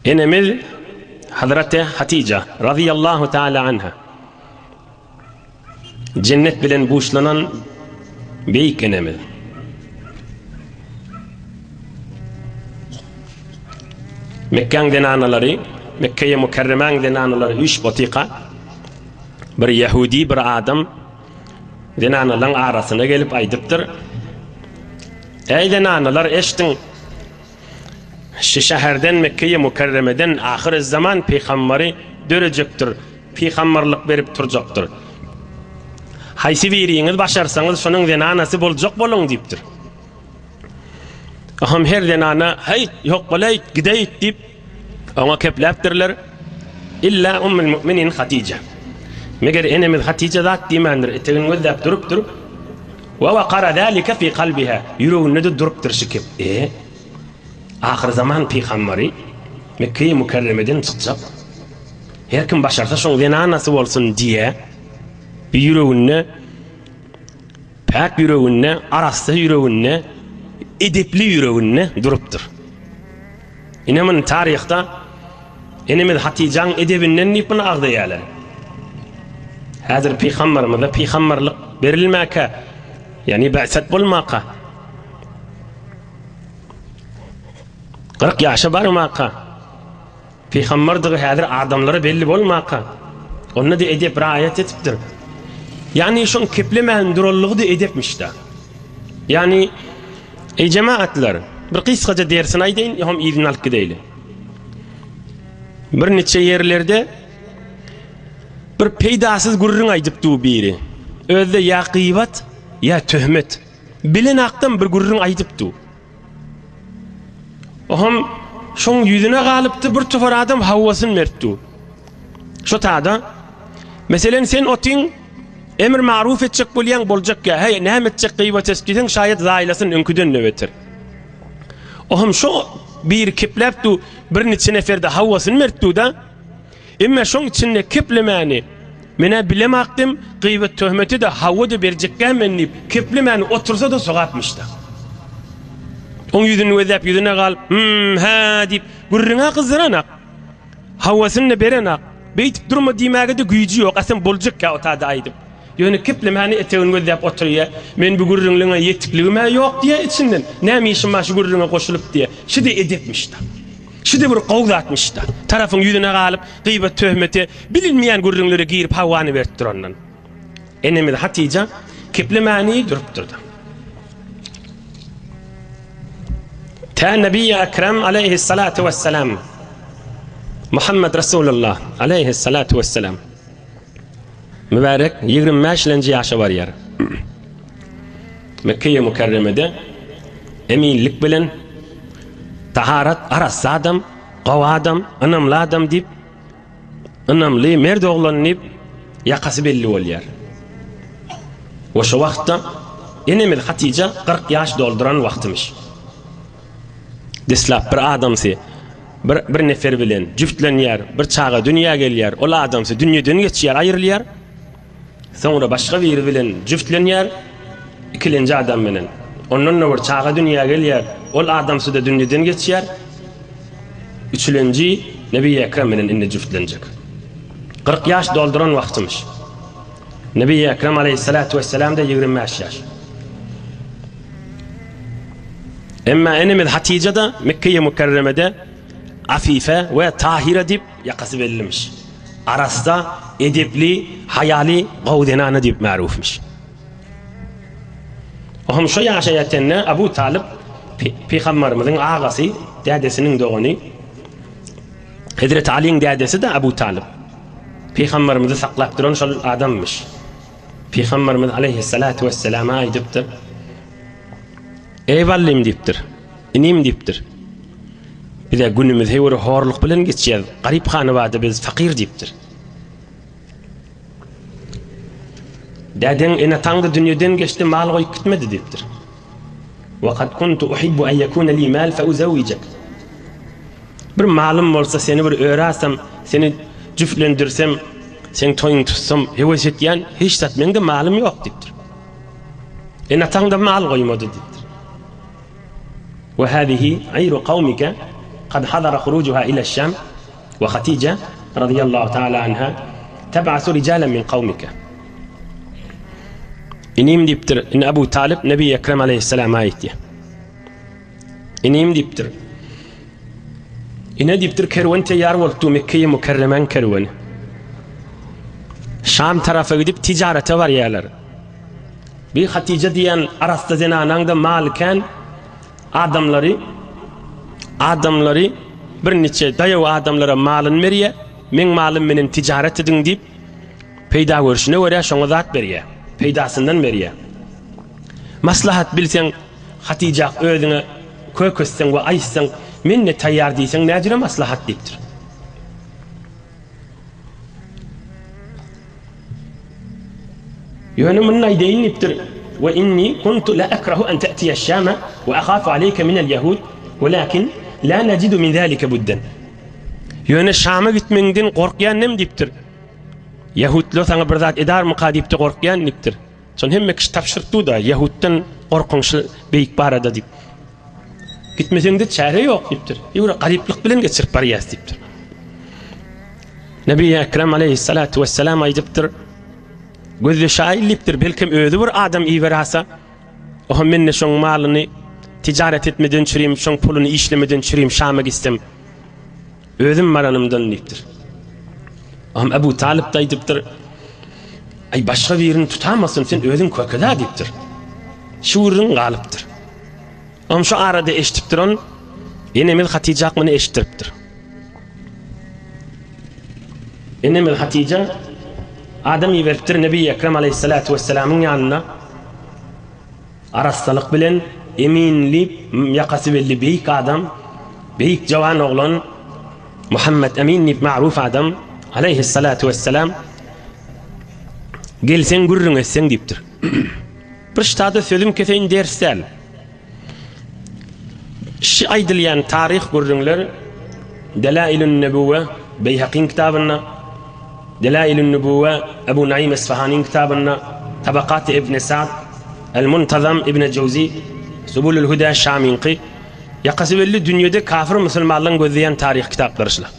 Enemiz Hazreti Hatija razyýallahu taala anha jennet bilen buşlanan beýik enemiz. Mekgäň zenanalary, Mekgeýe Mükerremäň zenanalary üýşüp otyka, bir ýehudi bir adam zenanalaryň arasyna gelip aýdypdyr, Eý zenanalar, eşdiň! Şu şäherden Mekgeýi Mükerremeden ahyrüzzaman pygambary dörejekdir, pygamberlik berip turjakdyr. Haýsy biriňiz başarsaňyz şonuň zenanasy boljak boluň diýipdir. Oňam her zenana Häýt, ýok bolaýt, gideýt diýip, oňa kepläpdirler. Illa Ummul Mu'minin Hatije. Meger enemiz Hatije zat diýmändir, etegini gözläp durupdyr. Wa waqara zalika fi kalbiha. Ýüreginde-de durupdyr şu kep. E, ahyrzaman pygambary Mekgeýi Mükerremeden çykjak. Her kim başarsa şoň zenanasy bolsun diýe. Bir ýüreginde päk ýüreginde, arassa ýüreginde, edepli ýüreginde durupdyr. Ine muny taryhda enemiz Hatyjaň edebinden diýip muny agzaýarlar. Häzir pygamberimize pygamberlik berilmäkä, ýagny bäset bolmaka, 40 ýaşa barmaka, Pygamberdygy häzir adamlara belli bolmaka, onda-da edep raýat etipdir. Ýagny şoň keplemän duranlygy-da edepmiş-dä. Ýagny, eý jemagatlar, bir gysgaja dersini aýdaýyn, ýoham yzyny alyp gideýli. Bir niçe ýerlerde bir peýdasyz gürrüň aýdyp dur biri. Özde ýa gybat, ýa töhmet. Bilenakdan bir gürrüň aýdyp dur. Oham şoň ýüzüne galypdy bir topar adam hawasyn beripdi. Şo tada meselen sen otyň emr maruf etjek bolýaň boljak ýa heý näme etjek gyýbat et diýseň şaýat zaýlasyn öňküden-de beter. Oham şo biri kepläpdi bir niçe neferde hawasyn beripdi-da. Emme şoň içinde keplemäni Men-ä bilemakdym, gyýbat-töhmeti-de, hawa-da berjekgä men diýip, keplemäni otursa-da sogapmyş-da. Oň ýüzüni gözläp ýüzüne galyp, Hüm, hä diýip, gürrüň-ä gyzdyranak. Hawasyny-da berenak. Beýdip durma diýmäge-de güýji ýok, aslym boljakkä o tada aýdyp. Ýöne keplemäni etegini gözläp oturýa. Men bu gürrüňliňe ýetikligim-ä ýok diýýä içinden. Näme işim bar şu gürrüňe goşulyp diýýä. Şi-de edepmiş-da. Şi-de bir gowy zatmyş-da. Tarapyň ýüzüne galyp, gybat-töhmete, bilinmeýän gürrüňlere girip hawany berip durandan. Enemiz Hatyja keplemäni durupdyr-da. Tä Nebi Ekrem aleýhissalatu wessalam Muhammed Resulullah aleýhissalatu wessalam Mübärek 25 lenji ýaşa barýar. Mekkeýe Mükerremede eminlik bilen taharat arassa adam, gowy adam, ynamly adam diýip, ynamly merd oglan diýip ýakasy belli bolýar. We şo wagtda enemiz Hatyja 40 ýaş dolduran wagtymyş. Deslap bir adamsy bir, bir nefer bilen jüftlenýär, bir çaga dünýä gelýär, ol adamsy dünýeden geçýär, aýrylýar. Soňra başga biri bilen jüftlenýär, ikilenji adam bilen. Ondan-da bir çaga dünýä gelýär, ol adamsy-da dünýeden geçýär. Üçülenji Nebi Ekrem bilen indi jüftlenjek. 40 ýaş dolduran wagtymyş. Nebi Ekrem aleýhissalatu wesselam-da 25 ýaş. Emma enemiz Hatyja-da Mekgeýi Mükerremede Afife we Tahira diýip ýakasy bellimiş. Arassa, edepli, haýaly, gowy zenana diýip märufmyş. Ohm şo ýaşa ýetende Abu Talyp pygamberimiziň agasy, dädesiniň dogany Hezreti Alyň dädesi-de Abu Talyp. Pygamberimizi saklap duran şol adammyş. Pygamberimiz aleýhissalatu wesselama aýdypdyr. Eý ballym diýipdir. Inim diýipdir. Bize günümiz höwür horluk bilen geçýär. Garyp hanabada biz fakyr diýipdir. Dädeň ene-ataň-da dünýeden geçdi, mal goýup gitmedi diýipdir. Wa kad kuntu uhibbu an yakuna li mal fa uzawwijak. Bir malym bolsa seni bir örasam, seni jüftlendirsem, seň toýuňy tutsam, höwes etýän, hiç zat meň-de malym ýok diýipdir. Ene-ataň-da mal goýmady diýipdir. Wa hazihi aýru kawmike. Kad hadara hurujuha ila Şam we Hatija radiyallahu taala anha teb'asu rijalan min kawmike. Inim diýipdir, indi Abu Talib Nebi Ekrem aleyhisselama aýtdy. Inim diýipdir. Ine diýipdir, kerwen teýýar bolupdy, Mekkeýi Mükerremäň kerweni. Şam tarapa gidip tijarete barýarlar. Bir Hatija diýen arassa zenanaň-da maly kän, adamlary adamlary bir niçe daýaw adamlara malyny berýär, meň malym menen tijaret ediň diýip, peýda görşüne görä şoňa zat berýär, peýdasyndan berýär. Maslahat bilseň, Hatyjak özüňe kök etseň we aýtsaň, men-de taýýar diýseň näjüre maslahat diýipdir. Ýöne muny aýdaýyn diýipdir, We inni kuntu la akrahu an ta'tiya aş-Şama we ahafu aleyka min al-ýahud, welakin la najidu min zalika buddan. Ýöne Şama gitmegiňden gorkýan nem diýipdir. Ýahudlar saňa bir zat edarmyka diýip-de gorkýan diýipdir. Şony hemme kişi tabşyrypdy-da, Ýahuddan gorkuň şu beýik barada diýip. Gitmeseň-de çäre ýok diýipdir. Ýöne garyplyk bilen geçirip barýas diýipdir. Nebi Ekrem aleyhissalatu vesselam aýdypdyr. Gözde şaýyl diýipdir, belkem özi bir adam iberasa, oha men-de şoň malyny tijaret etmeden çürim, şoň puluny işlemeden çürim, Şama gitsem. Özüm baranymdan diýipdir. Ohm Ebu Talyp da aýdypdyr. Aý başga birini tutamasyn, sen özüň kökeda diýipdir. Şu gürrüň galypdyr. Ohm şu arada eşidipdir on, enemiz Hatyja muny eşitdiripdir. Enemiz Hatyja adam iberipdir Nebi Ekrem aleyhissalatu vesselamyň ýanyna. Arassalyk bilen eminli, ýakasy belli beýik adam, beýik jawan oglan Muhammet Emin diýip maruf adam, aleýhissalatu wessalam, gelseň gürrüň etseň diýipdir. Bir ştada sözüm keseýin ders däl. Şi aýdylýan taryh gürrüňler Delailün Nebuwe Beýhakyň kitabynda, Delailün Nubuwe Ebu Naim Esfahanyň kitabynda, Tabakaty Ibn Sa'd, El Muntazam Ibn Jewzi, Subulül Huda Şamyňky, ýakasy belli dünýede kafir musulmanlaryň gözleýän taryh kitaplary şular.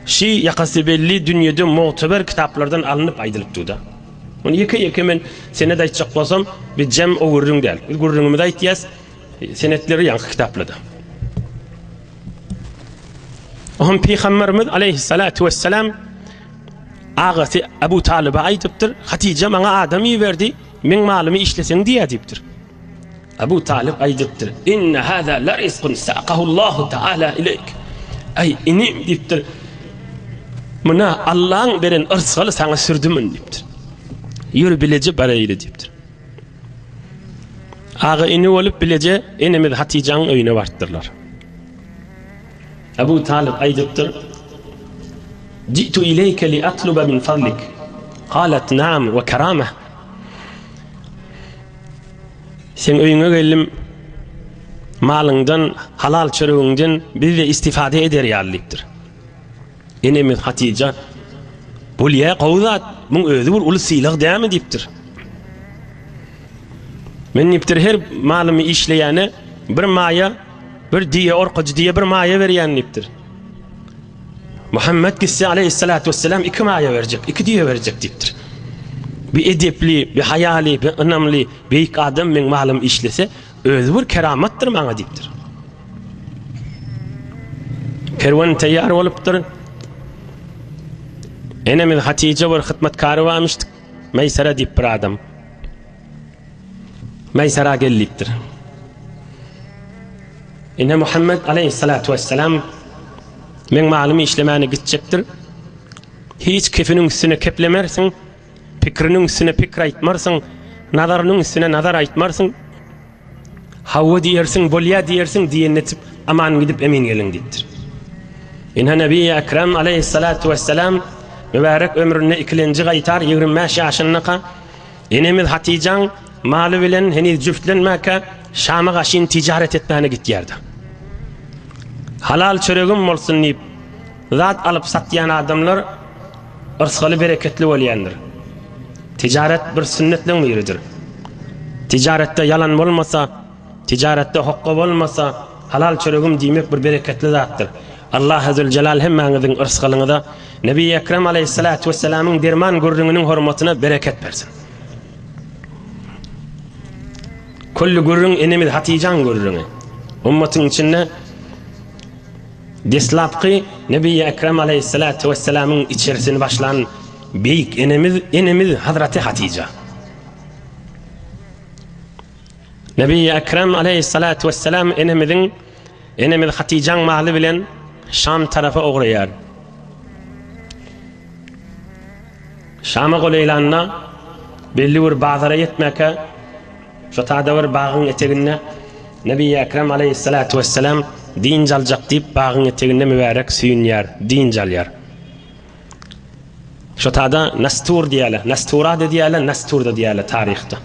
Şi ýakasy belli dünýede mugteber kitaplardan alnyp aýdylypdy-da. Ony ýeke-ýeke men senet aýtjak bolsam, bi jem o gürrüň däl. Biz gürrüňimizi aýtýas, senetleri ýaňky kitaplada. Ohm Pygamberimiz aleyhissalatu vesselam agasy Abu Talyba aýdypdyr, Hatija maňa adam iberdi, meň malymy işleseň diýýär diýipdir. Abu Talyp aýdypdyr, Inne hâzâ la rizkun sâkahullahu teâlâ ileýk. Aý, inim diýipdir. Muna Allaň beren yrsgaly saňa sürdü muny diýipdir. Ýör bileje baraýly diýipdir. Aga-ini bolup bileje enemiz Hatyjaň öýüne barypdyrlar. Abu Talyp aýdypdyr, Ji'tu ileýke li atluba min fadlik. Galat naam we karamah. Seň öýüňe geldim, malyňdan, halal çöregiňden biz-de istifade eder ýaly diýipdir. Enemiz Hatyja, Bolýa, gowy zat, muň özi bir uly sylag dälmi diýipdir. Men diýipdir, her malymy işleýäne bir maýa, bir diýe orkajy diýe bir maýa berýän diýipdir. Muhammet gitse aleyhissalatu vesselam iki maýa berjek, iki diýe berjek diýipdir. Bir edepli, bir haýaly, bir ynamly, beýik adam meň malymy işlese, özi bir keramatdyr maňa diýipdir. Kerwen taýýar bolupdyr. Enemiz Hatije bir hyzmatkary barmyş, Meýsere diýip bir adam. Meýsara gel diýipdir. Ine Muhammet aleyhissalatu vesselam meň malymy işlemäne gitjekdir. Hiç kefiniň üstüne keplemersiň, pikriniň üstüne pikir aýtmarsyň, nazarynyň üstüne nazar aýtmarsyň. Hawa diýersiň, bolýa diýersiň diýenini etip, aman gidip emin geliň diýipdir. Ine Nebi Ekrem aleyhissalatu vesselam mübärek ömründe ikilenji gaýtar 25 ýaşyndaka enemiz Hatyjaň maly bilen heniz jüftlenmäkä Şama gaşyn tijaret etmäne gitýärdi. Halal çöregim bolsun diýip zat alyp satýan adamlar yrsgaly bereketli bolýandyr. Tijaret bir sünnetleň biridir. Tijaretde ýalan bolmasa, tijaretde hokga bolmasa, halal çöregim diýmek bir bereketli zatdyr. Allahy Züljelal hemmäňiziň yrsgalyňyza Nebi Ekrem aleýhissalatu wessalamyň derman gürrüňiniň hormatyna bereket bersin. Külli gürrüň enemiz Hatyjaň gürrüňi. Ummatyň içinde deslapky Nebi Ekrem aleýhissalatu wessalamyň içerisini başlan beýik enemiz, enemiz Hazraty Hatyja. Nebi Ekrem aleýhissalatu wessalam enemiziň enemiz Hatyjaň maly bilen Şam tarapa ugraýar. Şama golaýlanda belli bir bazara ýetmäkä şo tada bir bagyň eteginde Nebi Ekrem aleýhissalatu wessalam dynç aljak diýip bagyň eteginde mübärek süýnýär, dynç alýar. Şo tada Nastur diýýärler, Nastura-da diýýärler, Nastur-da diýýärler taryhda.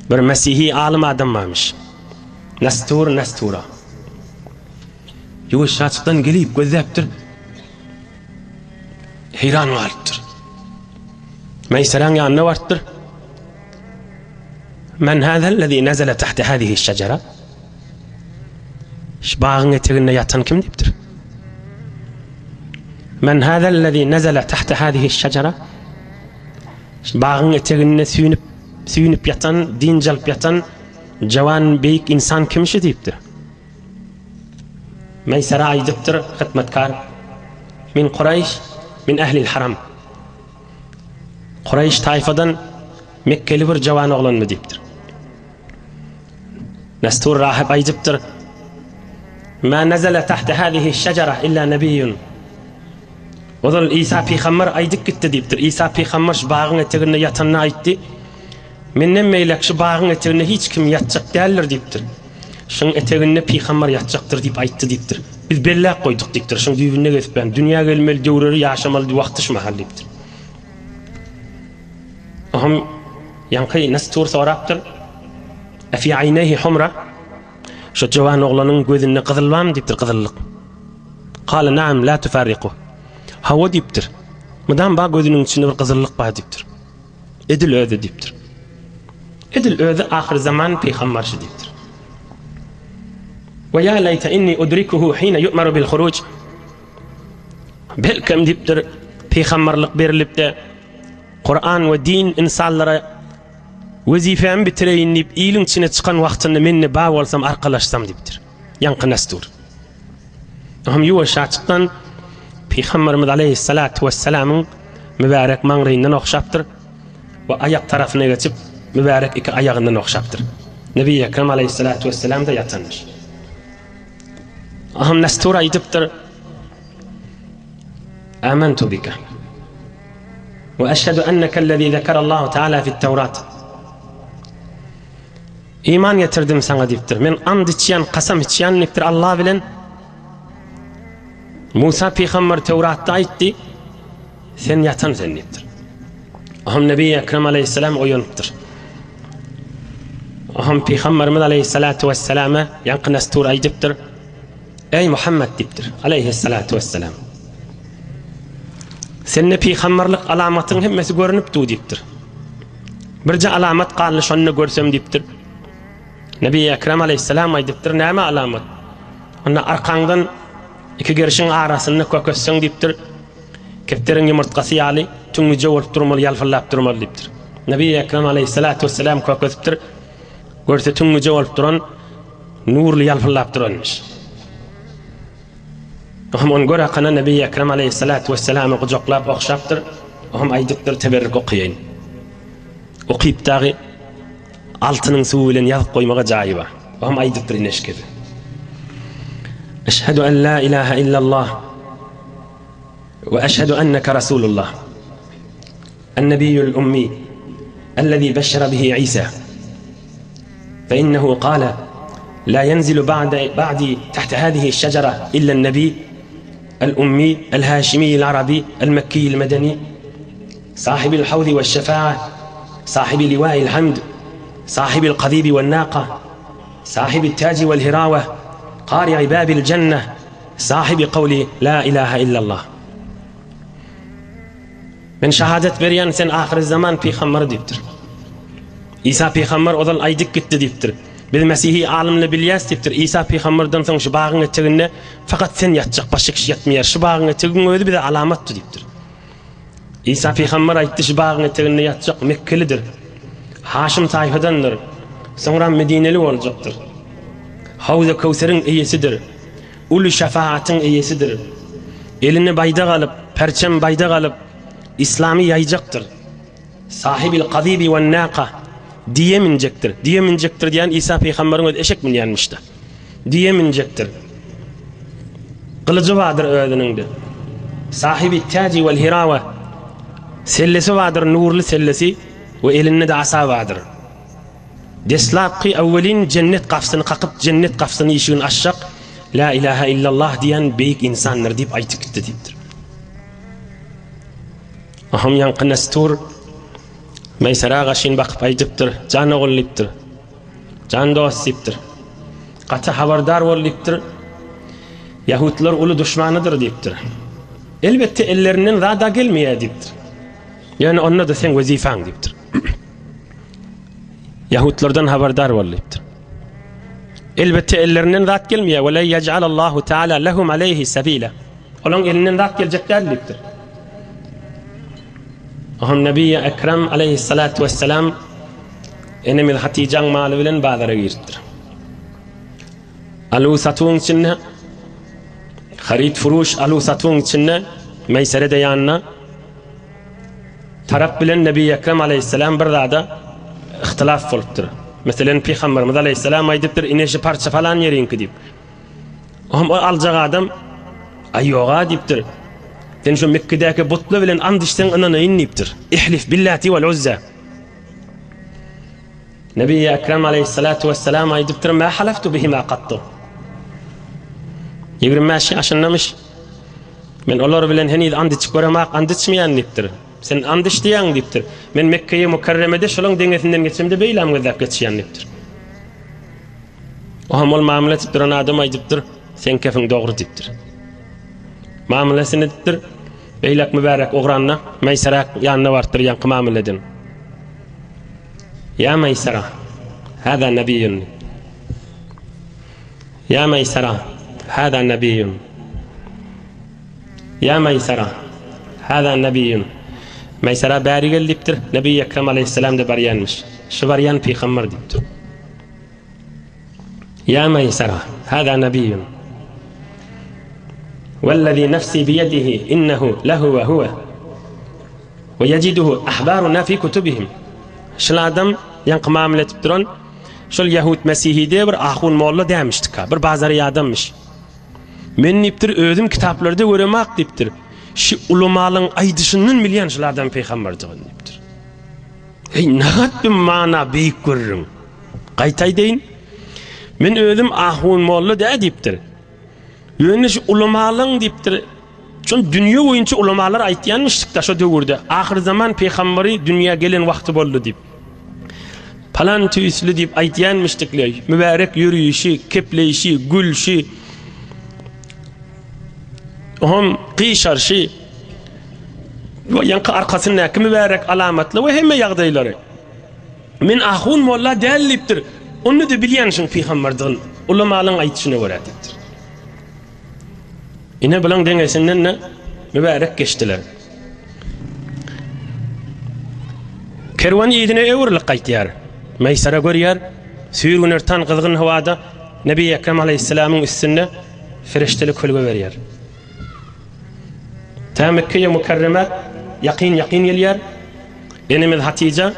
Bir mesihi alym adam barmyş. Nastur, Nastura. Ýuwaşjaçykdan gelip gözläpdir. Heýran galypdyr. Meýseräň ýanyna barypdyr. Men hâzellezî nezele tahte hâzihi şejere? Şu bagyň eteginde ýatan kim diýipdir. Men hâzellezî nezele tahte hâzihi şejere? Şu bagyň eteginde süýnüp, süýnüp ýatan, dynç alyp ýatan jawan beýik insan kim şu diýipdir. Meýsere aýdypdyr, hytmatkar, Min Kuraýş, min ählil haram. Kuraýş taýfadan Mekgeli bir jawan oglanmy diýipdir. Nestur rahyp aýdypdyr, Ma nezele tahte hazihi şejere illa nebiýun. Ozal Isa pygamber aýdyp gitdi diýipdir. Isa pygamber şu bagyň eteginde ýatanda aýtdy. Menden beýläk şu bagyň eteginde hiç kim ýatjak däldir diýipdir. Şuň eteginde pygamber ýatjakdyr diýip aýtdy diýipdir. Biz belläp goýduk diýipdir. Şuň düýbünde gezip ýan. Dünýä gelmeli döwreri ýaşamaly wagty şu mahal diýipdir. Ohm ýaňky Nestur sorapdyr. Efi aýneýhi humra? Şu jowan oglanyň gözünde gyzyl barmy diýipdir, gyzyllyk. Kale naam la tufarriku. Hawa diýipdir. Mydam bar gözüniň içinde bir gyzyllyk bar diýipdir. Edil özi diýipdir. Edil özi ahyr zaman pygambarşy diýipdir. Ve ya leyte inni udrikuhu hina yu'maru bil huruj. Belkem diýipdir, pygamberlik berilip-de Kur'an we din insanlara wezifämi bitireýin diýip iliň içine çykan wagtynda men-de bar bolsam arkalaşsam diýipdir. Ýaňky Nestur. Hem ýuwaşjaçykdan Pygamberimiz aleýhissalatu wessalamyň mübärek maňryýyndan ogşapdyr we aýak tarapyna geçip, mübärek iki aýagyndan ogşapdyr. Nebi Ekrem aleýhissalatu wessalam-da ýatanmyş. Aham Nestur aýdypdyr, Amantu bika. We eşhedü ennekellezî zekerallahu teala fit-Tewrat. Iman getirdim saňa diýipdir. Men and içýän, kasam içýän diýipdir Allah bilen. Musa pygamber Tewratda aýtdy, sen ýatan sen diýipdir. Aham Nebi Ekrem aleyhisselam oýanypdyr. Aham pygamberimiz aleyhissalatu vesselama ýaňky Nestur aýdypdyr. Eý Muhammed diýipdir aleyhissalatu vesselam. Sende pygamberlik alamatyň hemmesi görünip du diýipdir. Birje alamat galdy şonda görsem diýipdir. Nebi Ekrem aleyhisselam aýdypdyr, näme alamat? Onda arkaňdan iki gerşiň arasynda köketseň diýipdir. Kepderiň ýumurtgasy ýaly tüňňüje bolup durmaly, ýalpyldap durmaly diýipdir. Nebi Ekrem aleyhissalatu vesselam köketipdir. Görse tüňňüje bolup duran nurly ýalpyldap duranmyş. Ohm ony gör akana Nebi Ekrem aleyhissalatu vesselamy gujaklap ogşapdyr. Ohm aýdypdyr teberrik okaýyn. Okyp dagy altynyň suwy bilen ýazyp goýmaga jaýy bar. Ohm aýdypdyr ine şikesi. Eşhedü en la ilaha illallah we eşhedü enneke rasulullah. En-nebiyyul ummi ellezî beşşere bihi İsa. Fe innehu kâle la yenzilu ba'di tahte hâzihi şecere illen-nebi el-ummi el-hâşimiyyil arabi el-mekkiyyil medeni sahibil havzi ve'ş-şefâ'e sahibi livâ'il hamd sahibil kazibi ve'n-nâka sahibi't tâci ve'l-hirâve kâri'i bâbil cenneh sahibi kavli lâ ilâhe illallah. Men şahadat berýän sen ahyry zaman pygambary diýipdir. Isa pygamber ozal aýdyp gitdi diýipdir. Biz mesihi alymly bilýäs diýipdir. Isa pygamberden soň şu bagyň eteginde fakat sen ýatjak, başga kişi ýatmaýar. Şu bagyň etegiň özi bize alamatdy diýipdir. Isa pygamber aýtdy, şu bagyň eteginde ýatjak Mekkelidir. Haşym taýfadandyr. Soňra Medineli boljakdyr. Hawza Köwseriň eýesidir. Uly şefaatiň eýesidir. Eline baýdak alyp, perçem baýdak alyp, Islamy ýaýjakdyr. Sahibil kazibi wen naka, Düýe münjekdir. Düýe münjekdir diýen Isa pygamberiň özi eşek münýänmişdi. Düýe münjekdir. Gylyjy bardyr özüniňde. Sahibi täji wel hirawa, Sellesi bardyr, nurly sellesi we elinde-de asa bardyr. Deslapky awwelin jennet gapysyny kakyp, jennet gapysyny işigini açjak La ilaha illallah diýen beýik ynsandyr diýip aýtyp gitdi diýipdir. Aham ýaňky Nestur Meýsera gaşyn bakyp aýdypdyr, Jan ogul diýipdir. Jan dost diýipdir. Gaty habardar bol diýipdir. Ýahutlar uly duşmanydyr diýipdir. Elbetde ellerinden zada gelmeýär diýipdir. Ýöne onda-da seň wezipäň diýipdir. Ýahutlardan habardar bol diýipdir. Elbetde ellerinden zat gelmeýär. Ve le yec'alallahu taala lehum aleyhi sabila. Olaň elinden zat geljek däl diýipdir. Oham Nebi Ekrem aleyhissalatu vesselam enemiz Hatijaň maly bilen bazara giripdir. Alu satuwyň içinde haryt furuş alu satuwyň içinde Meýsere de ýanyna tarap bilen Nebi Ekrem aleyhisselam bir zada ihtilaf bolupdyr. Meselen Pygamberimiz aleyhisselam aýdypdyr, ine şu parça falan ýeriňki diýip. Ohm ol aljak adam, Aý ýoga diýipdir. Sen şu Mekgedäki butla bilen and içseň ynanaýyn diýipdir. Ihlif billati wal uzza. Nebi Ekrem aleyhissalatu vesselam aýdypdyr, Ma halaftu bihima kattu. 25 ýaşyndamyş. Men olar bilen heniz and içip göremak, and içmeýän diýipdir. Sen and iç diýýäň diýipdir. Men Mekgeýe Mükerremede şolaň deňesinden geçemde beýläm gözläp geçýän diýipdir. Oňam ol mamla etip duran adam aýdypdyr, Seň kefiň dogry diýipdir. Mamlasyny edipdir. Beýlek mübärek ugranda Meýsera ýanyna barypdyr ýaňky mamla eden. Ýa Meýsera, hada nebiýun. Ýa Meýsera, hada nebiýun. Ýa Meýsera, hada nebiýun. Meýsera bäri gel diýipdir. Nebi Ekrem aleýhissalam-da barýanmyş. Şu barýan pygamber diýipdir. Ýa Meýsera, hada nebiýun. Wellezî nefsî biyedihi innehu lehuve huve. Ve yeciduhu ahbaruna fi kutubihim. Şul adam ýaňky mamla edip duran şol ýahud mesihide bir ahun molla dämişdika, bir bazary adammyş. Men diýipdir, özüm kitaplarda göremak diýipdir. Şu ulamalyň aýdyşyndan bilýän şul adam pygamberdigini diýipdir. Eý, nagat bir mana beýik gürrüň. Gaýta aýdaýyn. Men özüm ahun molla dä diýipdir. Ýöne şu ulamalaň diýipdir. Şol dünýe boýunça ulamalar aýtýanmyşdyk-da şo döwürde. Ahyr zaman pygamberi dünýä gelen wagty boldy diýip. Palan tüýsli diýip aýtýanmyşdykle. Mübärek ýörüşi, kepleýşi, gülşi. Oňam gyşarşy. We ýaňky arkasyndaky mübärek alamatly we hemme ýagdaýlary. Men ahun molla däl diýipdir. Onda-da bilýän şuň pygamberdigini. Ulamalyň aýdyşyna görä diýipdir. Ine bulaň deňesinden-de mübärek geçdiler. Kerwen yzyna öwrülip gaýtýar. Meýsara görýär, süýr günortan gyzgyn howada Nebi Ekrem aleýhissalamyň üstünde ferişdeli kölge berýär. Tä Mekgeýe Mükerremä ýakyn-ýakyn gelýär. Enemiz Hatyja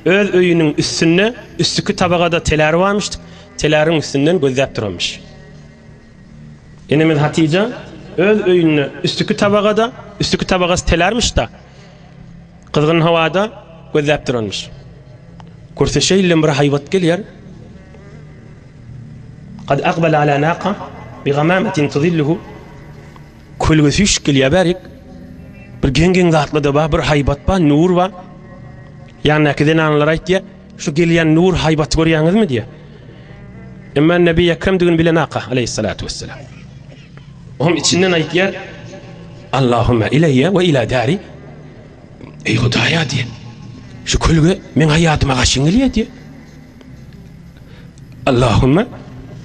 öz öýüniň üstünde, üstüki tabagada teläri barmyş, teläriň üstünden gözläp duranmyş. Enemiz Hatyja öz öýünde üstüki tabagada, üstüki tabagasy telärmiş-da, gyzgyn howada gözläp duranmyş. Görse şeýle bir haýbat gelýär. Kad aqbala ala naqa bi gamametin tuzilluhu Kölge süýşüp gelýär bärik. Bir geň-geň zatlar-da bar, bir haýbat bar, nur bar. Ýanyndaky zenanlar aýtýar, şu gelýän nur haýbaty görýäňizmi diýýär. Emma Nebi Ekremdigini bilen aka, aleyhissalatu vesselam. Oňam içinden aýtýar, Allahumma ileýe we ila dari. Eý Hudaýa diýýär. Şu kölge meň haýatyma gaşyn gelýär diýýär. Allahümme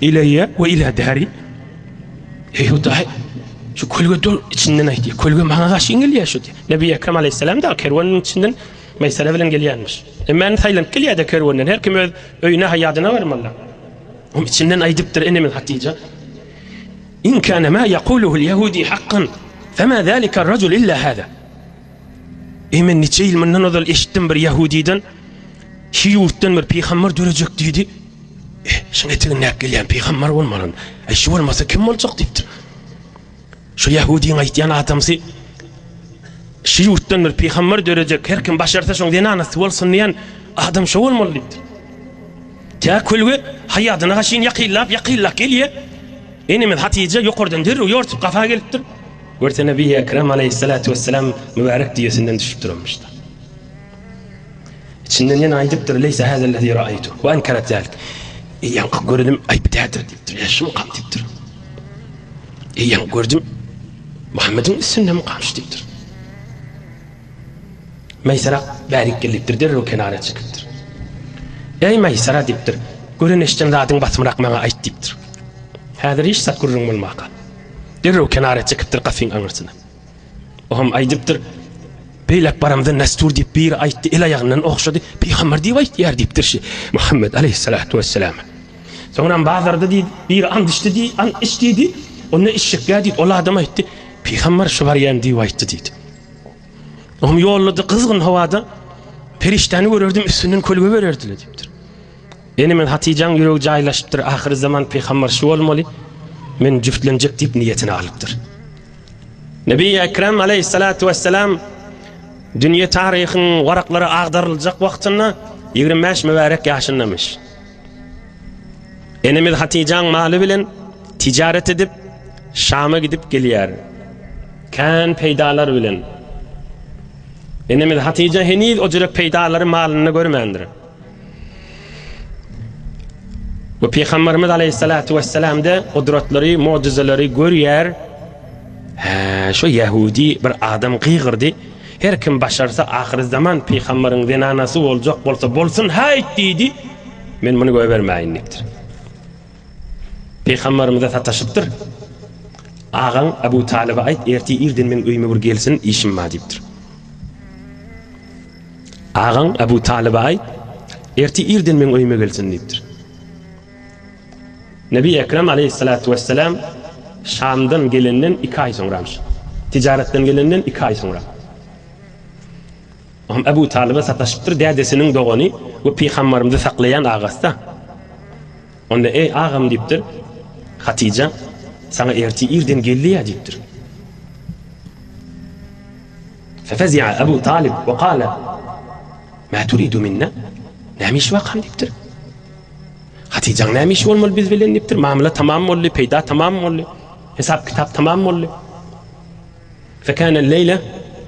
ileýe we ila dari. Eý Hudaý, şu kölge dur içinden aýtýar. Kölge maňa garşy gelýär şu diýýär. Nebi Ekrem aleýhissalam da kerweniň içinden Meýsere bilen gelýänmiş. Hemmäni saýlanyp gelýär-de kerwenden. Her kim öz öýüne, haýadyna barmaly. Onuň içinden aýdypdyr enemiz Hatyja. In kana ma yaquluhu al-yahudi haqqan, fema zalika ar-rajul illa hada. Eý men niçe ýyl mundan ozal eşitdim bir ýahudiden, şu ýurtdan bir pygamber dörejek diýdi. Eh, şuň etegindäki gelýän pygamber bolmaly. Eý şu bolmasa kim boljak diýipdir. Şu ýahudyň aýtýan adamsy şu ýurtdan bir pygamber dörejek, her kim başarsa şoň zenanasy bolsun diýen adam şo bolmaly diýipdir. Tä kölge haýadyna gaşyn ýakynlap, ýakynlap gelýär. Enemiz Hatyja ýokardan derrew ýortup gafa gelipdir. Görse Nebi Ekrem aleýhissalatu wesselam mübärek düýesinden düşüp duranmyşdy. Içinden ýene aýdypdyr, Leýse hazellezi raýtu we enkeret zalik. Eý, ýaňky görenim aýp däldir diýipdir. Ýa şumkam diýipdir. Eý, ýaňky gördüm Muhammediň üstündemikam şu diýipdir. Meýsara bärik gel diýipdir, derrew kenara çekipdir. Eý, Meýsara diýipdir, gören eşiden zadyň basymrak maňa aýt diýipdir. Häzir hiç zat gürrüň bolmaka. Derrew kenara çekipdir gapyň aňyrsyna. Oňam aýdypdyr, Beýläk baramda Nestur diýip biri aýtdy, el-aýagyndan ogşady, pygamber diýip aýtýar diýipdir şi Muhammet aleýhissalatu wesselam. Soňram bazarda diýdi, biri and içdi diý, and iç diýdi, onda içjekgä diýdi, ol adam aýtdy, pygamber şu barýan diýip aýtdy diýdi. Oňam ýollady gyzgyn howada perişdäni görerdim üstünden kölge bererdiler diýipdir. Ene men Hatyjaň ýüregi jaýlaşypdyr, ahyry zaman pygamber şu bolmaly, men jüftlenjek diýip niýetini alypdyr. Nebi Ekrem aleýhissalatu wesselam dünýe taryhyň waraklary agdaryljak wagtynda 25 mübärek ýaşyndamyş. Enemiz Hatyjaň maly bilen tijaret edip Şama gidip gelýär. Kän peýdalar bilen. Enemiz Hatyja heniz o jürek peýdalary malynda görmändir. We Pygamberimiz aleýhissalatu wesselamda gudratlary, mujizeleri görýär. Hä, şu ýahudi bir adam gygyrdy. Her kim başarsa ahyr zaman pygamberiň zenanasy boljak bolsa bolsun haýt diýdi. Men muny goýbermäýin diýipdir. Pygamberimize sataşypdyr. Agaň Abu Talyba aýt, ertir irden meň öýüme bir gelsin, işim bar diýipdir. Agaň Abu Talyba aýt, ertir irden meň öýüme gelsin diýipdir. Nebi Ekrem aleýhissalatu wesselam Şamdan gelenden 2 aý soňramyş. Tijaretden gelenden 2 aý soňra. Oňam Abu Talyba sataşypdyr, dädesiniň dogany we pygambarymyzy saklaýan agasy-da. Onda eý agam diýipdir, Hatyja saňa ertir irden geldi-ýa diýipdir. Fefezi'a Ebu Talib we kale, Ma turidu minna? Näme iş wakam diýipdir. Hatyjaň näme işi bolmaly biz bilen diýipdir. Mamla tamam boldy, peýda tamam boldy. Hesap kitap tamam boldy. Fekane leýle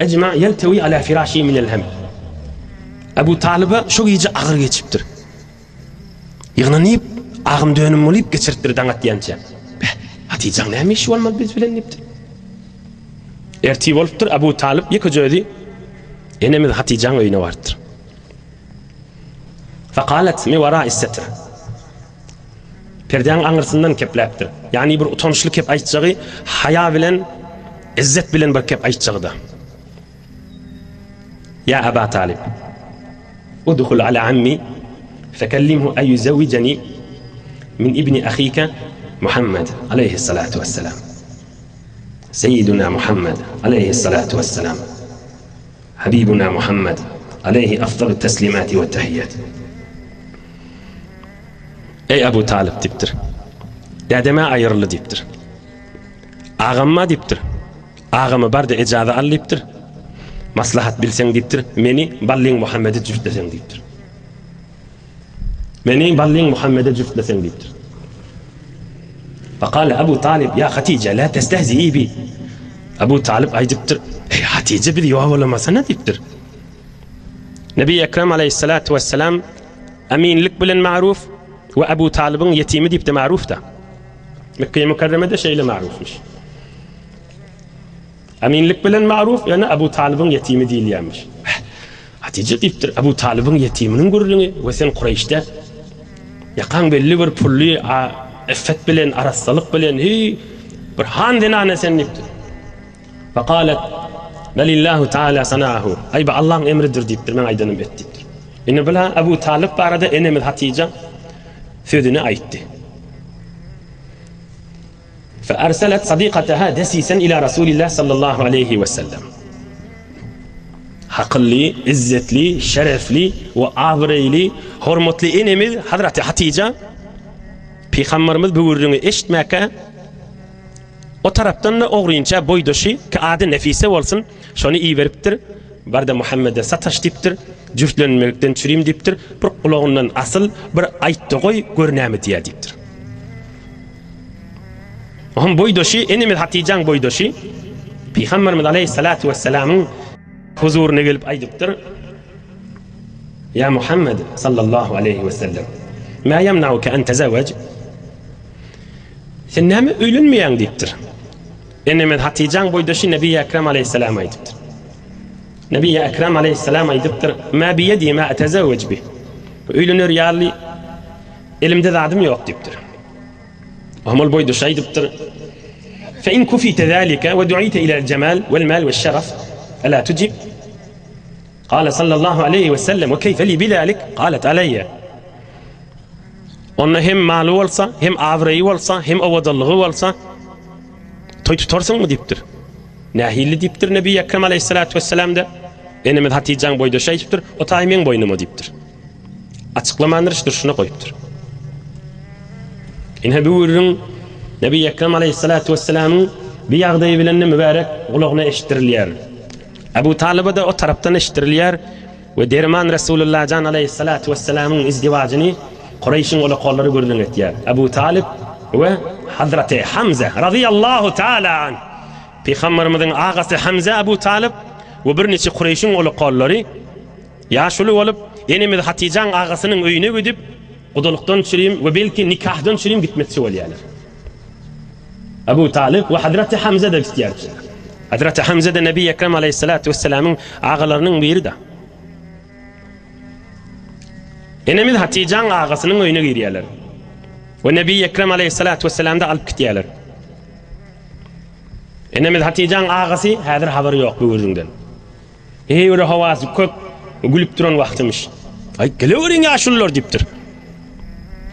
ejma ýeltewi ala firaşi minel hem. Ebu Talyba şu gije agyr geçipdir. Ýygnanyp, agym dönüm bolup geçiripdir daň atýança. Beh, Hatyjaň näme işi bolmaly biz bilen diýipdir. Ertir bolupdyr, Abu Talyp ýekeje özi enemiz Hatyjaň öýüne barypdyr. Fakalet mi wara issetr. Perdäň aňyrsyndan kepläpdir. Ýagny bir utançly kep aýtjagy, haýa bilen, izzet bilen bir kep aýtjagy-da. Ýa Aba Talyp, udhul ala ammi fekellimhu an ýuzewwijeni min ibni ahika Muhammed aleýhissalatu wesselam. Seýiduna Muhammed aleýhissalatu wesselam. Habibuna Muhammed aleýhi afdalu teslimati we tahiýýat. Eý Abu Talyp diýipdir. Dädeme aýyryldy diýipdir. Agamma diýipdir. Agama bar-da ejaza al diýipdir. Maslahat bilseň diýipdir, meni Ballyň Muhammede jüftleseň diýipdir. Meni Ballyň Muhammede jüftleseň diýipdir. Fakale Abu Talib, ýa Hatije, la testehzii bi. Abu Talib aýdypdyr, Eý Hatije, bizi ýowalamasana diýipdir. Nebi Ekrem aleýhissalatu wesselam aminlik bilen maruf we Abu Talybyň ýetimi diýip-de maruf-da. Mekge-i Mükerremede şeýle marufmyş. Aminlik bilen maruf, ýöne Abu Talybyň ýetimi diýilýärmiş. Heh, Hatyja diýipdir, Abu Talybyň ýetiminiň gürrüňi we sen Kureýşde. Ýakaň belli bir pully iffet bilen, arassalyk bilen, heý, bir han zenana sen diýipdir. Fekalet, Belillahu Teala sanaahu. Aý, bu Allaň emridir diýipdir, meň aýdanym et diýipdir. Indi bula Abu Talyp barada enemiz Hatyja sözüni aýtdy. Fe erselet sadikataha desisen ila Rasulillah sallallahu aleýhi we sellem. Hakylly, izzetli, şerefli we abraýly, hormatly enemiz Hazreti Hatyja Pygamberimiz bu gürrüňi eşitmäkä o tarapdan-da ogrynça boýdaşy, ki ady Nefise bolsun, şony iberipdir. Bar-da Muhammede sataş diýipdir, jüftlenmekden çürim diýipdir, bir gulagyndan asyl, bir aýt-da goý, gör näme diýýär diýipdir. Onuň boýdaşy, enemiz Hatyjaň boýdaşy Pygamberimiz aleýhissalatu wessalamyň huzuryna gelip aýdypdyr, Ýa Muhammed sallallahu aleýhi wesellem, Mä ýemnauke en tezewwej? Sen näme öýlenmeýäň diýipdir. Enemiz Hatyjaň boýdaşy Nebi Ekrem aleýhissalam aýdypdyr. Nebi Ekrem aleýhissalam aýdypdyr, Mä biýedi mä etezewwej bi. Öýlener ýaly elimde zadym ýok diýipdir. Omul boýdaşy aýdypdyr, Fe in kufite zalike we duite ilel jemal wel mal we şeref ela tujib? Kale sallallahu aleýhi we sellem we keýfe li bizalik? Kalet aleýye. Onda hem maly bolsa, hem abraýy bolsa, hem owadanlygy bolsa, toý tutarsyňmy diýipdir. Nähili diýipdir Nebi Ekrem aleýhissalatu wesselam-da. Enemiz Hatyjaň boýdaşy aýdypdyr, o taý meň boýnuma diýipdir. Açyklamandyr, şu durşuna goýupdyr. Ine bu gürrüň Nebi Ekrem aleýhissalatu wesselamyň bir ýagdaýy bilen-de mübärek gulagyna eşitdirilýär. Abu Talyba-da o tarapdan eşitdirilýär we derman Resulullah jan aleýhissalatu wesselamyň izdiwajyny Kureýşiň ulakollary gürrüň etýär. Abu Talyp we Hazreti Hamza razyýallahu taala anh Pygamberimiziň agasy Hamza Abu Talyp we birniçe Kureýşiň ulakollary Ýaşuly bolup, enemiz Hatyjaň agasynyň öýüne gidip, gudalykdan çürim we belki nikahdan çürim gitmekçi bolýarlar. Abu Talyp we Hazreti Hamza-da gitýär. Hazreti Hamza-da Nebi Ekrem aleýhissalatu wessalamyň agalarynyň biri-de. Enemiz Hatyjaň agasynyň öýüne girýärler. We Nebi Ekrem aleýhissalatu wessalamda alyp gitýärler. Enemiz Hatyjaň agasy häzir habary ýok bu gürrüňden. Heý, bir howasy kök, gülüp duran wagtymyş. Aý, geleweriň ýaşulular diýipdir.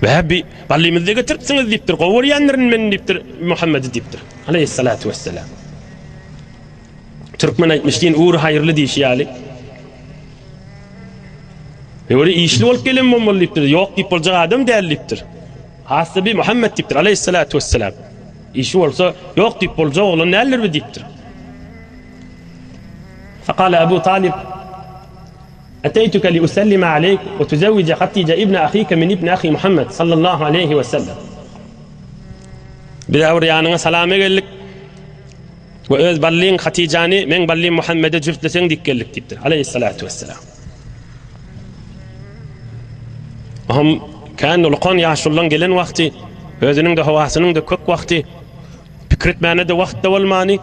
Bä, bi ballymyzy-da getiripsiňiz diýipdir. Gowy görýändirin men diýipdir, Muhammedi diýipdir. Aleýhissalatu wesselam. Türkmen aýtmyş diýen ugry haýyrly diýşi ýaly. Ýöne işli bolup gelen bolmaly diýipdir. Ýok diýip boljak adam däl diýipdir. Has-da bi Muhammet diýipdir, aleýhissalatu wesselam. Işi bolsa, ýok diýip boljak oglan däldir bi diýipdir. Fekale Ebu Talib, Eteýtüke li usellime aleyk we tuzewwije Hatije ibne ahike min ibni ahi Muhammed sallallahu aleyhi we sellem. Biz bir ýanyňa salama geldik we öz ballyň Hatijany meň ballym Muhammede jüftleseň diýip geldik diýipdir. Aleyhissalatu vesselam. Ohm kän ulukan ýaşulyň gelen wagty, özüniň-de howasynyň-da kök wagty, pikir etmäne-de wagt-da bolmany,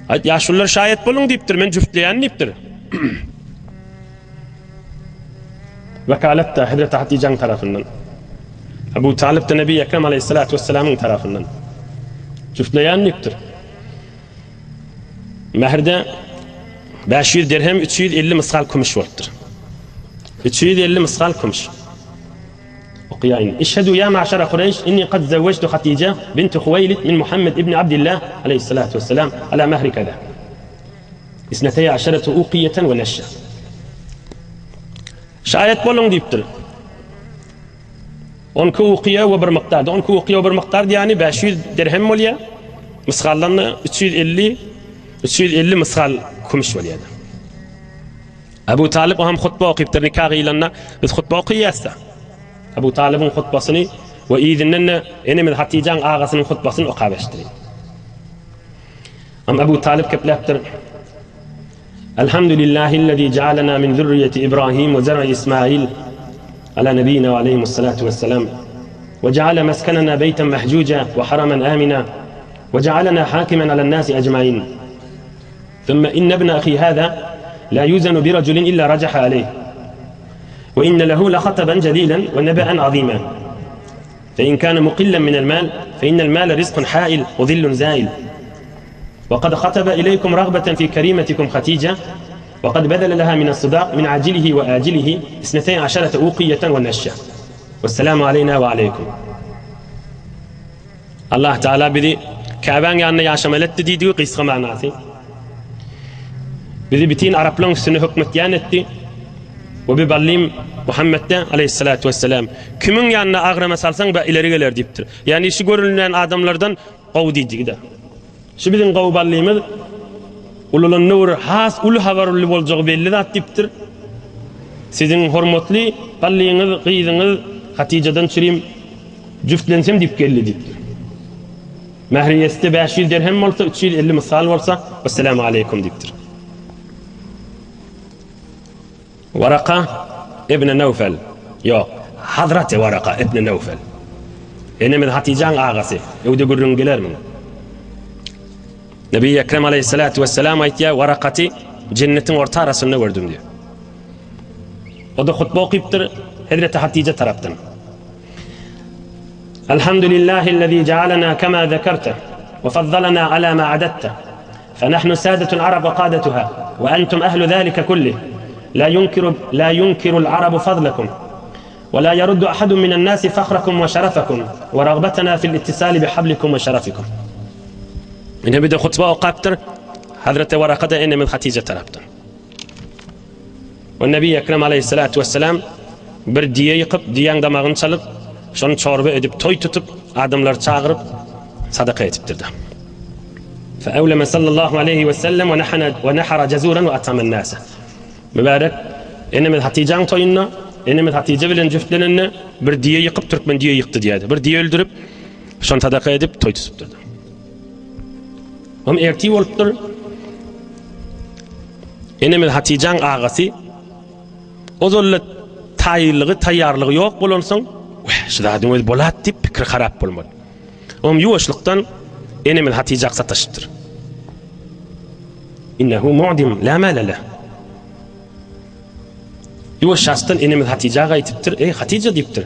Aýt, ýaşulular şaýat boluň diýipdir, men jüftleýän diýipdir. Wekalat-da Hezreti Hatyjaň tarapyndan. Abu Talyp-da Nebi Ekrem aleýhissalatu wessalamyň tarapyndan. Jüftleýän diýipdir. Mährde 500 dirhem 350 mysgal kümüş bolupdyr. 350 mysgal kümüş. Okaýaýyn. Eşhedü ýa ma'şara Kureýş, inni kad zewwejtu Hatije binti Huweýlid min Muhammed ibni Abdillah aleýhissalatu wesselam ala mehri keza. Isneteý aşerete ukiýeten we neşşe. Şaýat boluň diýipdir. 12 ukiýe we bir mukdar. 12 ukiýe we bir mukdar diýýäni 500 dirhem bolýar. Mysgaldan 350 350 mysgal kümüş bolýar. Abu Talyp hem hutba okypdyr nika gyýlanda. Biz hutba okaýas-da. Abu Talybyň hutbasyny we yzyndan-da enemiz Hatyjaň agasynyň hutbasyny okap eşitdiriň. Am Abu Talyp kepläpdir. Elhamdülillahillezî jealena min zürriýeti Ibrahim we zer'i Ismail ala nebiyina we aleyhimussalatu vesselam we jeale meskenena beyten mehcuca we haramen amina we jealena hakimen alen-nasi ecmain. Thumma inne ibne ahi hâzâ lâ yuzenu birajulin illa rajaha aleyh. Ve inne lehu lehataben celilen ve nebe'en azimen. Fe in kâne mukillen minel mâl, fe innel mâle rizkun hâil ve zillun zâil. Ve kad hatabe ileykum ragbeten fi kerimetikum Hatice ve kad bedele leha mine's-sıdâk min acilihi ve acilihi isnetey aşerete uqiyeten ve neşşe. Vesselamu aleyna ve aleykum. Allah Teala bizi Käbäň ýanynda ýaşamaly etdi diýdigi gysga manasy. Bizi bütin araplaryň üstünde hökmetýän etdi. We bi ballym Muhammedde aleýhissalatu wesselam kimiň ýanyna agrama salsaň ba ileri geler diýipdir. Ýagny şu görünýän adamlardan gowy diýdigi-de. Şu biziň gowy ballymyz ulalanda bir has uly habarly boljagy belli zat diýipdir. Siziň hormatly ballyňyz gyzyňyz Hatyjadan çürim jüftlensem diýip geldi diýipdir. Mähriýesi-de 500 derhem bolsa, 350 mysal bolsa, wesselamu aleýkum diýipdir. Waraka ibn Newfel, ýok, Hazreti Waraka ibn Newfel. Enemiz Hatyjaň agasy, öwde gürrüň gelermiň? Nebi Ekrem aleyhissalatu vesselam aýtýar, Warakaty jennetiň orta arasynda gördüm diýýär. O-da hutba okypdyr Hezreti Hatyja tarapdan. Elhamdülillahillezî cealenâ kemâ zekerte ve faddalena alâ mâ adette. Fe-nahnu sâdetul arab ve kâdetuhâ ve entum ehlu zâlike kullih. Lâ yunkiru lâ yunkirul arabu fadlekum ve lâ yeruddu ahadun minen nâsi fahrakum ve şerefekum ve ragbetenâ fil ittisâli bi hablikum ve şerefikum. Ine bir de hutba okapdyr. Hazreti Varaka da enemiz Hatice tarapdan. We Nebi Ekrem aleýhissalatu wessalam bir düýe ýykyp, düýäň damagyny çalyp, şony çorba edip, toý tutup, adamlary çagyryp, sadaka etipdir-de. Fe ewleme sallallahu aleýhi wessellem we nahana we nahara jazuran we atamen nase. Mübärek enemiz Hatyjaň toýunda, enemiz Hatyja bilen jüftlenende bir düýe ýykyp, türkmen düýe ýykdy diýýärdi. Bir düýe öldürip, şony sadaka edip, toý tutupdyr. Hem ertir bolupdyr. Enemiz Hatyjaň agasy ozal-da taýynlygy, taýýarlygy ýok bolansoň, Wah, şu zadyň özi bolat diýip pikiri harap bolmaly. Oňam ýuwaşlykdan enemiz Hatyja sataşypdyr. Innehu mu'dim la mala leh. Ýuwaşjadan enemiz Hatyja gaýtypdyr, Eý, Hatyja diýipdir.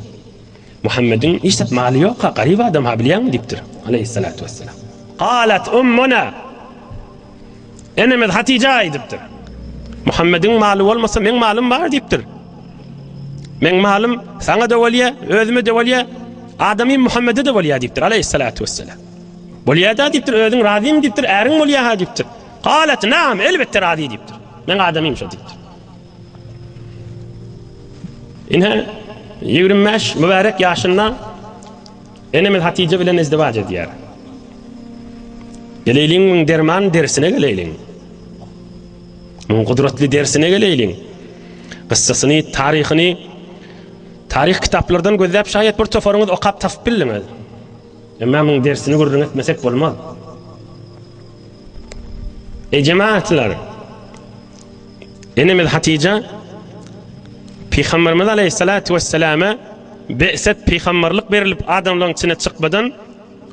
Muhammediň hiç zat maly ýok-ha, garyp adam-ha bilýäňmi diýipdir. Aleýhissalatu wessalam. Galat ummuna. Enemiz Hatyja aýdypdyr. Muhammediň maly bolmasa, meň malym bar diýipdir. Meň malym saňa-da bolýa, özüme-de bolýa, adamym Muhammede-de bolýa diýipdir, aleýhissalatu wessalam. Bolýa-da diýipdir, özüň razymy diýipdir, äriň bolýa-ha diýipdir. Galat naam, elbetde razy diýipdir. Meň adamym şo diýipdir. Ine, 25 mübärek ýaşynda Enemiz Hatyja bilen izdiwaç edýär. Geleýliň muň derman dersine geleýliň. Muň gudratly dersine geleýliň. Gyssasyny, taryhyny taryh kitaplardan gözläp şaýat bir toparyňyz okap tapyp bildiňiz. Emma muň dersini gürrüň etmesek bolmaz. Eý jemaatlar! Enemiz Hatyja Pygamberimiz aleyhissalatu vesselama be'set pygamberlik berilip adamlaryň içine çykmadan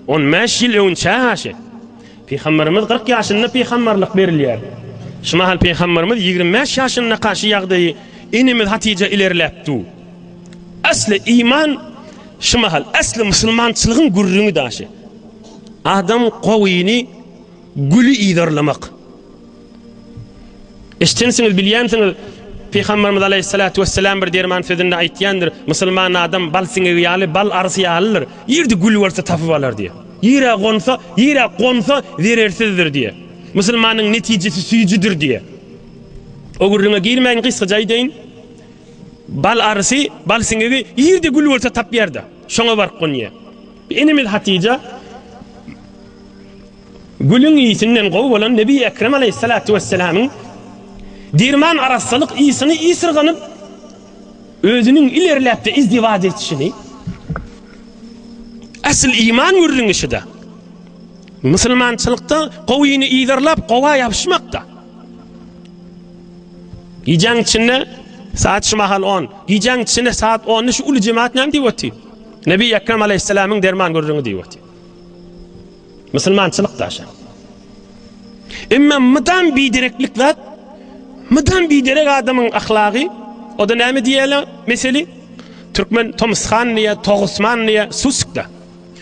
15 ýyl öňçä haşy. Pygamberimiz 40 ýaşynda pygamberlik berilýär. Şu mahal pygamberimiz 25 ýaşynda kaşy ýagdaýy enemiz Hatyja ilerläp du. Asly iman şu mahal asly musulmançylygyň gürrüňi daşy. Adam gowyny güli yzarlamak. Eşdensiňiz, bilýänsiňiz, Pygamberimiz aleýhissalatu wesselam bir derman sözünde aýtýandyr, Musulman adam bal siňegi ýaly, bal arysy ýalydyr. Ýerde gül bolsa tapyp alar diýýär. Ýere gonsa, ýere gonsa zerersizdir diýýär. Musulmanyň netijesi süýjüdir diýýär. O gürrüňe girmäýin, gysgaça aýdaýyn. Bal arysy, bal siňegi ýerde gül bolsa tapýar-da, şoňa baryp gonýar. Enemiz Hatyja Gülüň ysyndan gowy bolan Nebi Ekrem aleýhissalatu wesselamyň derman arassalyk ysyny ysyrganyp, özüniň ilerläp-de izdiwaç etişini, Asyl iman gürrüňi şuda. Musulmançylykda gowyny yzarlap, gowa ýapyşmakda. Gijäň içinde saat şu mahal on. Gijäň içinde saat onda şu uly jemaat näme diýip otyr? Nebi Ekrem aleýhissalamyň derman gürrüňi diýip otyr. Musulmançylyk daşa. Emma mydam bidereklik zat, mydam biderek adamyň ahlagy. O-da näme diýýärler meseli? Türkmen Tomushan diýýär, Togusman diýýär, susuk-da.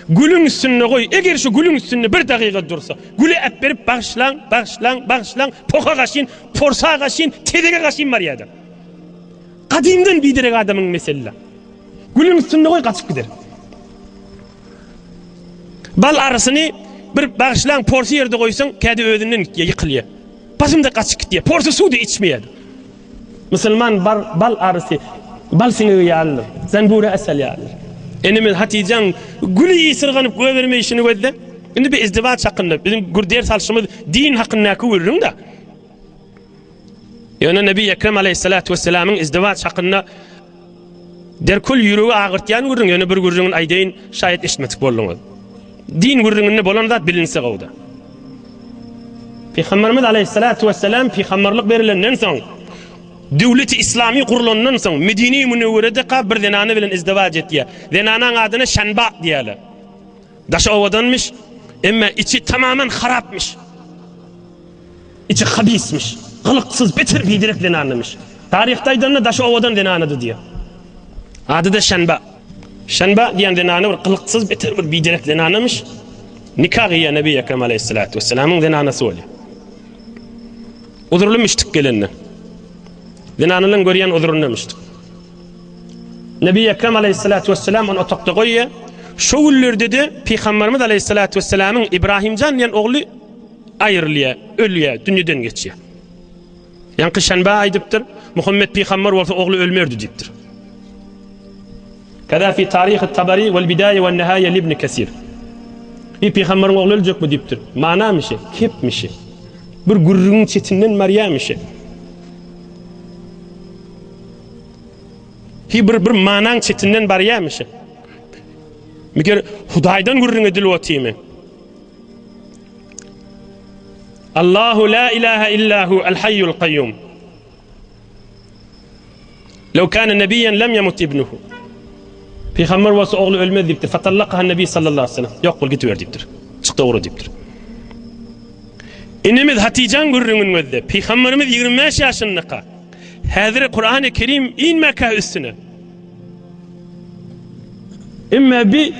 Gülüň üstünde goý, eger şu gülüň üstünde bir dagyga dursa, güli äpberip bagyşlaň, bagyşlaň, bagyşlaň, poha gaşyn, porsa gaşyn, tezege gaşyn barýar-da. Gadymdan biderek adamyň meseli-le. Gülüň üstünde goý, gaçyp gider. Bal arysyny bir bagyşlaň porsy ýerde goýsaň, käde özünden gitýär, ýykylýar. Basym-da gaçyp gitýär. Porsy suw-da içmeýär. Musulman bar bal arysy bal siňegi ýalydyr. Zanbura asal ýalydyr. Enemiz Hatyjaň güli ysyrganyp goýbermeýşini gözle. Indi bir izdiwaç hakynda biziň gür ders alşymyz din hakyndaky gürrüň-de. Ýöne Nebi Ekrem aleýhissalatu wessalamyň izdiwaç hakynda derkul ýüregi agyrtýan gürrüň, ýöne bir gürrüňini aýdaýyn, şaýat eşitmedik bolduňyz. Din gürrüňinde bolan zat bilinse gowuda. Pygamberimiz aleýhissalatu wessalam pygamberlik berilenden soň, döwleti islami gurlandan soň Medine-i Münewwerede bir zenana bilen izdiwaç etýär. Zenanaň adyna Şanba diýýärler. Daşy owadanmyş, emma içi tamamen harapmyş. Içi habismiş. Gylyksyz, beter biderek zenanymyş. Taryhda aýdanda daşy owadan zenanydy diýýär. Ady-da Şanba. Şanba diýen zenany bir gylyksyz, beter bir biderek zenanymyş. Nika gyýýar Nebi Ekrem aleýhissalatu wessalamyň zenanasy bolýar. Uzurly müşdik gelende. Zenanynyň görýän uzurynda müşdik. Nebi Ekrem aleýhissalatu wessalam ony otagda goýýar. Şo günlerde-de Pygamberimiz aleýhissalatu wessalamyň Ibrahimjan diýen ogly aýrylýar, ölýär, dünýeden geçýär. Ýaňky Şenba aýdypdyr, Muhammet pygamber bolsa ogly ölmerdi diýipdir. Kaza fi taryhy Tabari wal bidaýa wan nihaýa li ibn Kesir. Bir pygamberiň ogly öljekmi diýipdir. Manamyşy, kepmişi. Bir gürrüňiň çetinden barýamyşy. Hi bir bir manaň çetinden barýamyşy. Meger Hudaýdan gürrüň edilip otymy? Allahu la ilaha illa hu al hayyul kayyum. Lew kana nabiyyan lem yamut ibnuhu. Peygamber bolsa ogly ölmez diýipdir. Fatallakaha nabi sallallahu aleyhi ve sellem. Ýok bol gidiber diýipdir. Çyk dogry diýipdir. Inimiz Hatijan gürrüňini gözle. Peygamberimiz 25 ýaşyndaka. Häzir Kur'an-ı Kerim inmäkä üstüne. Emma bi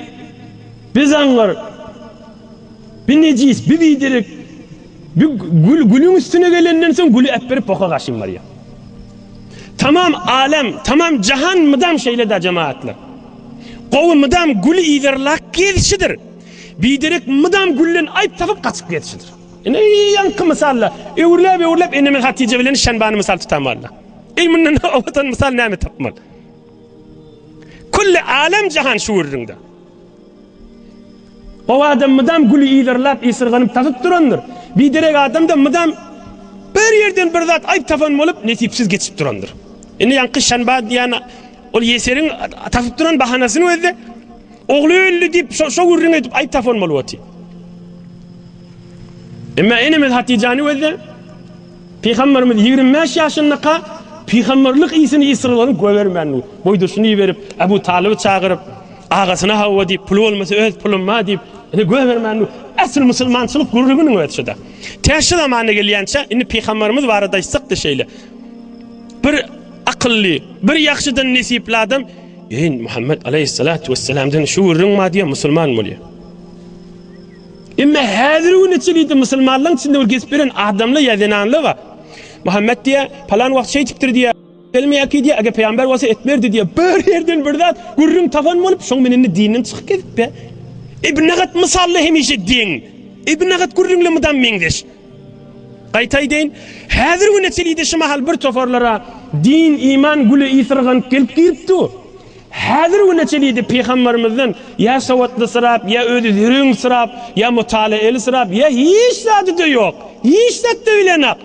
bi zaňňar bi nejis, bi biderek bi gül gülüň üstüne gelenden soň güli äpberip boka gaşyn barýar. Tamam alem, tamam jahan mydam şeýle da jemaatlar. Gowy mydam güli yzarlap gezişidir. Biderek mydam gülden aýp tapyp gaçyp gezişidir. Ine ýaňky mysalla öwrüläp öwrüläp enemiz Hatyja bilen Şenbany mysal tutan walla. Eý mundan owadan mysal näme tapmaly? Külli alem jahan şu gürrüňde. O adam mydam güli yzarlap, ysyrganyp tapyp durandyr. Biderek adam da mydam bir ýerden bir zat aýp tapan bolup, nesipsiz geçip durandyr. Indi ýaňky Şanba diýen ol ýeseriň tapyp duran bahanasyny gözle. Ogly öldi diýip, şo, şo gürrüň edip aýp tapan bolup otyr. Emma enemiz Hatyjany gözle. Pygamberimiz 25 ýaşyndaka pygamberlik isini ysyrlaryny goýbermändir. Boýdaşyny iberip, Abu Talyby çagyryp, agasyna hawa diýip, puly bolmasa öz pulum bar diýip, ine goýbermändir. Asyl musulmançylyk gürrüňiniň özi şuda. Tä şu zamana gelýänçä, indi pygamberimiz barada aýtsak-da şeýle. Bir akylly, bir ýagşydan nesipli adam, Eý, Muhammet aleýhissalatu wessalamdan şu gürrüň bar diýip musulman bolýar. Emma häzir güne çenli musulmanlaryň içinde bir gezip beren adamlar ýa zenanlar bar. Muhammet diýýär, palan wagt şeýtipdir diýýär. Gelmeýär ki diýýär, eger pygamber bolsa etmerdi diýýär. Bir ýerden bir zat gürrüň tapan bolup, şoň bilen indi dinden çykyp gezip be. Ibn Nagat mysally hemişe deň. Ibn Nagat gürrüňle mydam meňzeş. Gaýta aýdaýyn, häzir güne çenli şu mahal bir toparlara din, iman güle ysyrganyp gelip girip dur. Häzir güne çenli pygamberimizden ýa sowatlysyrap, ýa özi zürüňsirap, ýa mutalaelysyrap, ýa hiç zady-da ýok. Hiç zat-da bilenak.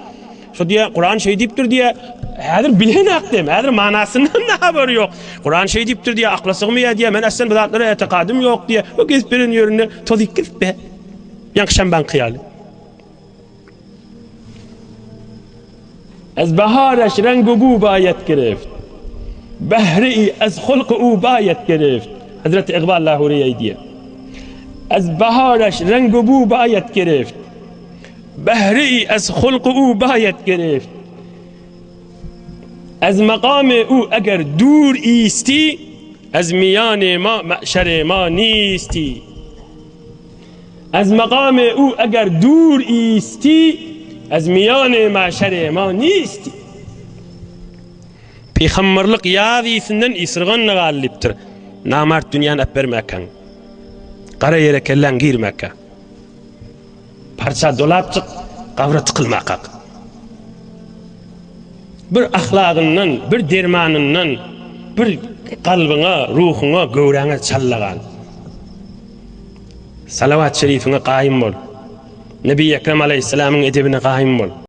Şo diýýär, Kuran şeý diýipdir diýýär. Häzir bilenak diýem, häzir manasyndan-da habary ýok. Kuran şeý diýipdir diýýär, akla sygmaýar diýýär, men aslan bu zatlara etikadym ýok diýýär. Bu gezip beren ýerinde tozyk gezip be. Ýaňky şambaňky ýaly. Ez baharəş reng u bu bayet girift. Behri ez hulk u bayet girift. Hazreti Iqbal Lahuri aýdýar. Ez baharəş reng u bu bayet girift. Behri ez hulk u bayet girift. Ez makamy u eger dur isti, ez miýany ma me'şeri ma nisti. Ez makamy u eger dur isti, ez miýany me'şeri ma nisti. Pygamberlik ýaz isinden ysyrganda galdy diýipdir. Namart dünýäni äpbermäkäň. Gara ýere kelläň girmäkä. Parça dolap çyk, gabra tykylmakak. Bir ahlagyndan, bir dermanyndan, bir kalbyňa, ruhuňa, göwräňe çallagan. Salawat şerifiňe gaýym bol. Nebi Ekrem aleýhissalamyň edebine gaýym bol.